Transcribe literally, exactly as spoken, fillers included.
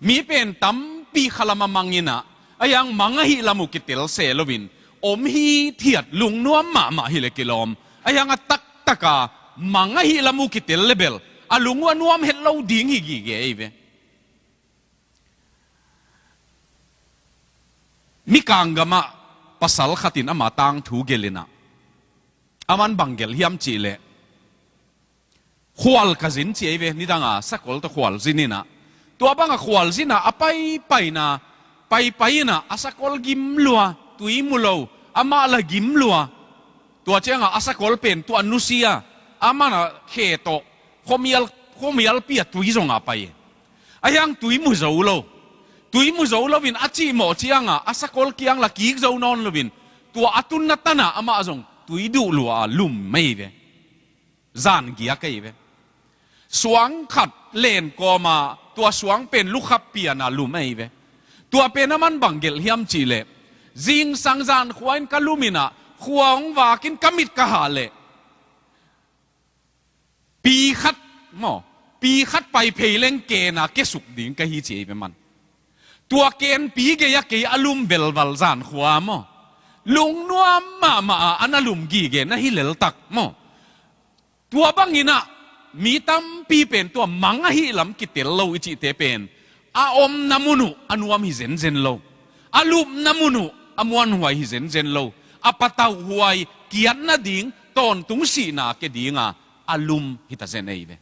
Mi pen tampi khalam a mang in ah, a hiang mang ahih lam uh kitel se loin om hithiat, lungnuam mahmah hileh kilawm. A hiang a taktaka mang ahih lam uh kitel le bel a lung uh a nuam het lo ding hi gige ei ve. Mikang gamah pasal khat in ama tangthu gelh in ah, aman bang gelh hiam cih leh, khual ka zin ci ei ve, nidanga sakol tawh khual zin in ah, tua banga khual zin ah a paipaina, paipai in ah a sakol gim lua, tui mu lo, amah la gim lua. Tua cianga a sakol pen tua nusia, aman a khe tawh khuamial, khuamialpi a tui zonga pai. A hiang tui mu zo lo. Tui mu zo loin a cihmawh cianga a sakol kiang la kik zo nawn loin, tua a tunna tana amah zong tui duh lua a lum ei ve. Zan giak ei ve. Suang khat len kawma tua suang pen lukhap piana lum ei ve. Tua pen aman bang gelh hiam cih leh, zingsang zan khua in ka lum in ah, khua hong vakin ka mit ka hah leh, pi khat maw, pi khat pai phei leng kena kesuk ding ka hi ci ei ve man. Tua kenpi gei-a kei a lum velval zan khua maw, lungnuam mahmah a, a na lum gige na hi leltak maw. Tua bangin ah mi tampi pen tua mang ahih lam kitel lo i cihte pen a omna mun uh a nuam hi zenzen lo, a lupna mun uh a muanhuai hi zenzen lo, a patauhhuai kiat nading, tawntung sihna ke dinga a lum hita zen ei ve.